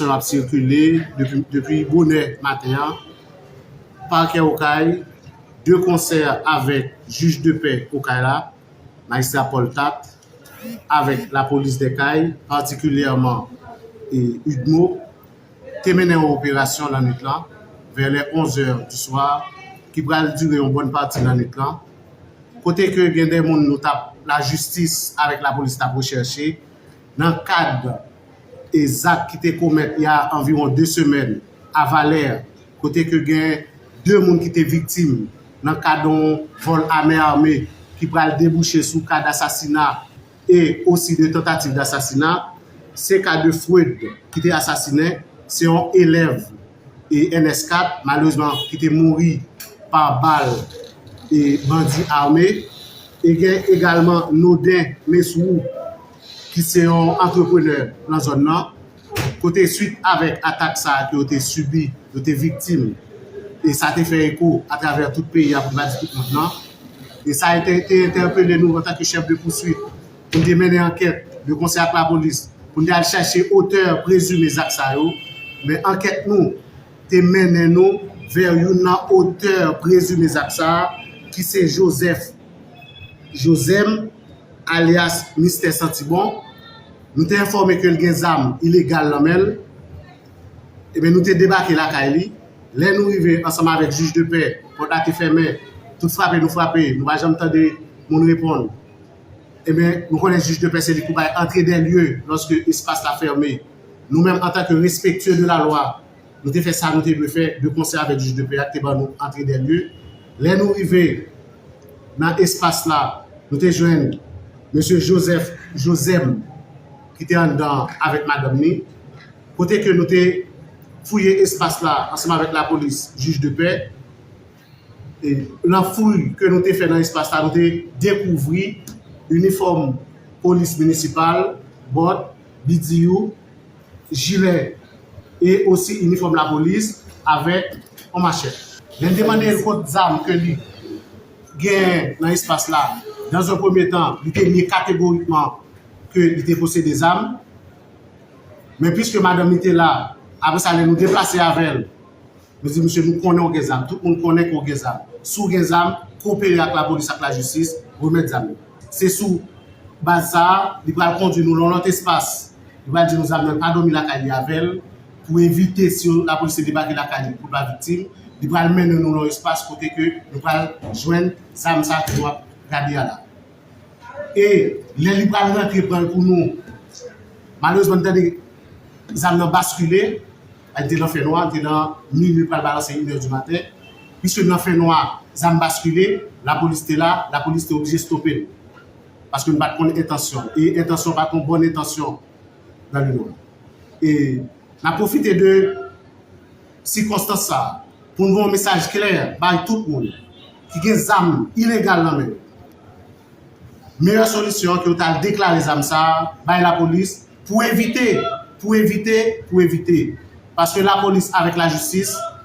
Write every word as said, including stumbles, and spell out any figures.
Enfòmasyon ap sikile depi, depi bonè maten an. Pakè Okay, de konsè avèk jij de pè Okay la, majistra Paul Tat, avèk lapolis dè Kay, patikilyèman e UDMO, te mennen yon operasyon lannwit lan, vè lè onz è di swa, ki pral dire yon bòn pati lannwit lan, kote ke gen de moun nou t ap, lajistis avèk lapolis t ap rechèche, nan kad e zak ki te komèt y a anviwon de semèn a Valè, kote ke gen de moun ki te viktim nan kad yon vòl ame ame ki pral debouche sou ka dasasina e osi de tantativ dasasina. Se ka de Fred ki te asasinen, se yon elèv e N S kat, malerezman, ki te mouri pa bal e bandi ame. E gen egalman Noden Mesrou, ki se yon antreprenè nan zòn nan, kote swit avèk atak sa a ke yo te sibi, yo te viktim, e sa te fè eko atravè tout peyi a, pou n pa di tout mond lan. E sa te, te entèpele nou antanke chèf de pouswit, pou n te mennen ankèt de konsè ak lapolis, pou n te al chèche otè prezime zak sa yo. Men ankèt nou te mennen nou vè youn nan otè prezime zak sa a, ki se Joseph Josem, alyas Mistè Santibon. Nou te enfòme ke l gen zam ilegal nan men l. Ebyen, nou te debake lakay li. Lè nou rive ansanm avèk jij de pè, pòt la te fèmen, tout frape nou frape, nou pa janm tande moun reponn. Ebyen, nou konnen jij de pè se li ki bay antre dè lye lòske espas la fèmen. Nou menm, antanke respektye de la lwa, nou te fè sa nou te dwe fè, de konsè avèk jij de pè a ki te ban nou antre dè lye. Lè nou rive nan espas la, nou te jwenn mesye Joseph Josem ki te anndan avèk madanm li, kote ke nou te fouye espas la ansanm avèk lapolis, jij de pè. E nan fouy ke nou te fè nan espas la, nou te dekouvri inifòm polis minisipal, bòt, B D U, jilè e osi inifòm lapolis avèk yon machèt. Lè n te mande l kot zam ke li gen nan espas la, dans un premier temps, li te nye kategorikman ke li te posede zam. Men piske madanm li te la, apre sa, lè nou deplase avè l, nou di, "Mesye, nou konnen w gen zam. Tout moun konnen ke w gen zam. Si w gen zam, kopere ak lapolis, ak lajistis, remèt zam yo." Se sou baz sa a, li pral kondui nou nan yon lòt espas. Li pral di nou zam nan pa dòmi lakay li avè l, pou evite si lapolis te debake lakay li pou l pa viktim, li pral mennen nou nan yon espas kote ke nou pral jwenn zam sa a ke nou ap gade a la. E lè li pral rantre pran l pou nou, malerezman, n tande zam nan baskile, n te nan fènwa, n te nan minui pral balanse inè di maten. Piske nan fènwa, zam baskile, lapolis te la, lapolis te oblije stope n. Paske nou pa t konn entansyon. E entansyon pa t yon bòn entansyon nan le nò. E n ap pwofite de sikonstans sa a pou n voye yon mesaj klè bay tout moun ki gen zam ilegal nan men yo. Meyè solisyon an ke yo ta al deklare zam sa a bay lapolis pou evite, pou evite, pou evite. Paske lapolis avèk lajistis